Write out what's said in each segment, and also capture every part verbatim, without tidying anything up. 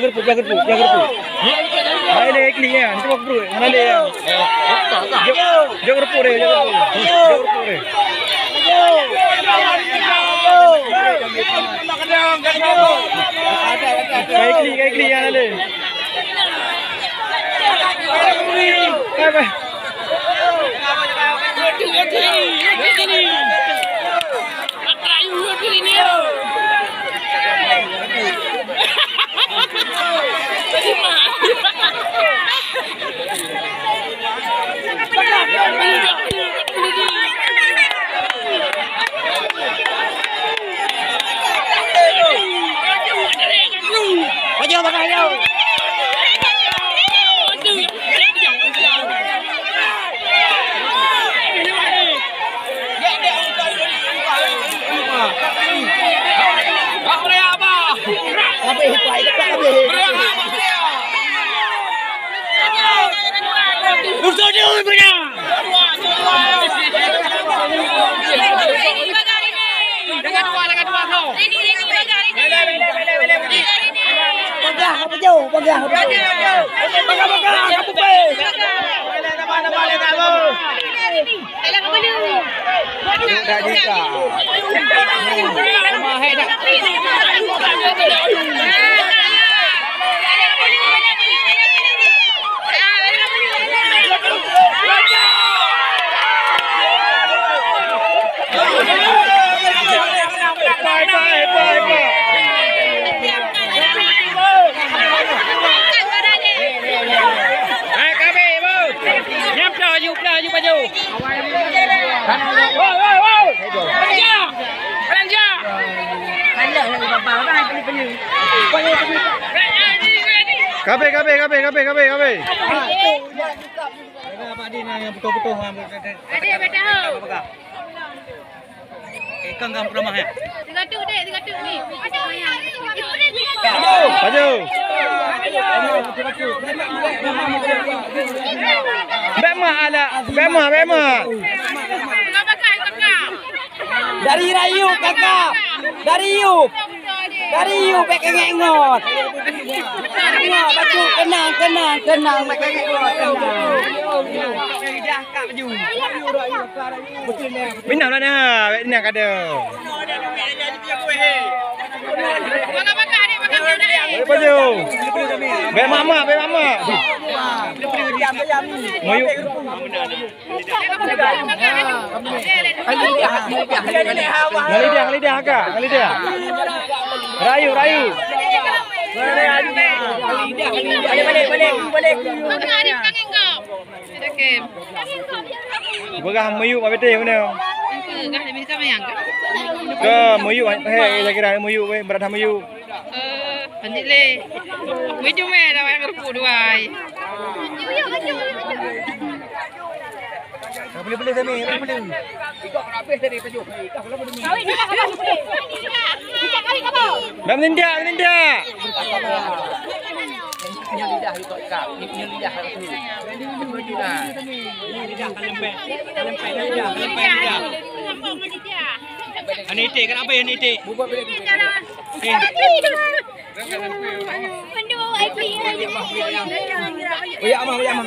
Belah geureupeuk, belah geureupeuk, belah geureupeuk. Hai lé klik ya, nanti waktu bro. Mana lé ya? Jok, jok geureupeuk deh, jok geureupeuk. Jok geureupeuk deh. Kai klik, kai klik ya lé. Apa? Peugah apa jauh, peugah apa jauh. Peugah, peugah, peugah. Nyam dah, aju, dah, aju baju. Woi, woi, woi. Belanja. Belanja. Kabeh, kabeh, kabeh, kabeh, kabeh, kabeh. Ada, ada. Ikang kampung ramah ya. Tiga tu dek, tiga tu ni. Maju. Bema ala, bema, bema. Dari Rayu kakak. Dari Yu. Dari yuk, bèk kengek ngon. Ngon, bacut, keunang, keunang, keunang, bèk kengek ngon, keunang. Minah lah nah, bèk inang kade. Bèk baju. Bèk mak-mak, bèk mak-mak. Mayuk. Ngon lidah, ngon lidah, Kak, ngon lidah. Rayu, rayu. Balik, balik, balik, balik. Peugah mayuk mak beuteh mana? Ke mayuk, eh, saya kira mayuk, eh, berat mayuk. Eh, lanjut le. Mayuk meh dah wayang ruku dua ai. Boleh, boleh, Zami, boleh, boleh. Dah menindak, menindak. Aneuk iték, kenapa ya, aneuk iték? Eh. Uyak mah, uyak mah.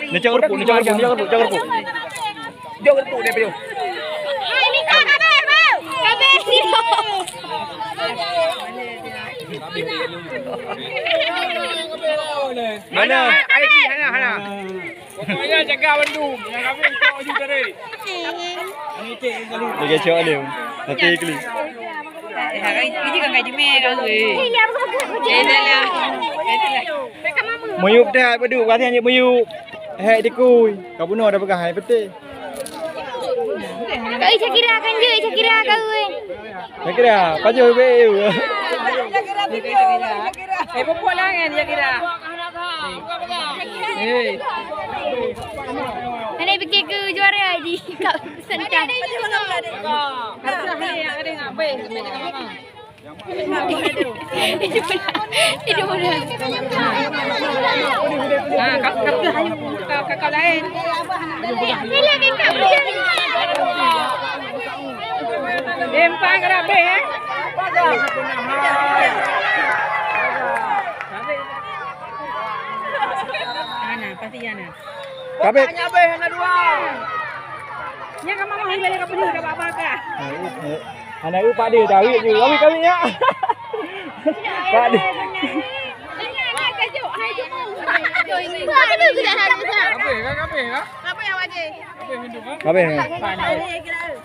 Ni cak kerupuk, ni cak kerupuk, ni cak kerupuk, cak kerupuk. Jok kerupuk dia, Payung. Mana? Hana, hana, hana. Pokoknya jaga bandum. Yang kami untuk aju tadi. Jaga cok dia. Nanti kali. Muyup dah, padu, kasih hanya muyup. Hek dikui. Kau bunuh dah pegang hai peti. Kau Syakira kan je, Syakira kau. Syakira, pajoh be. Eh, pupuk lah kan Syakira. Eh. Anak fikir ke juara di kau sentang. Harus ada yang ada ngabai. Itu pula. Ha, kau, kau tu hanya kau, kau, kau lain. Dia empat kena habis, eh? Ana, pasti Ana. Kabeh. Hana dua. Nya ka mama hai balik ka penuh dah bak ka. Anak u Pak Dé, tarik je. Kawin, kawin, ya. Pak Dé. Habis, kan? Habis, kan? Habis, kan? Habis, kan?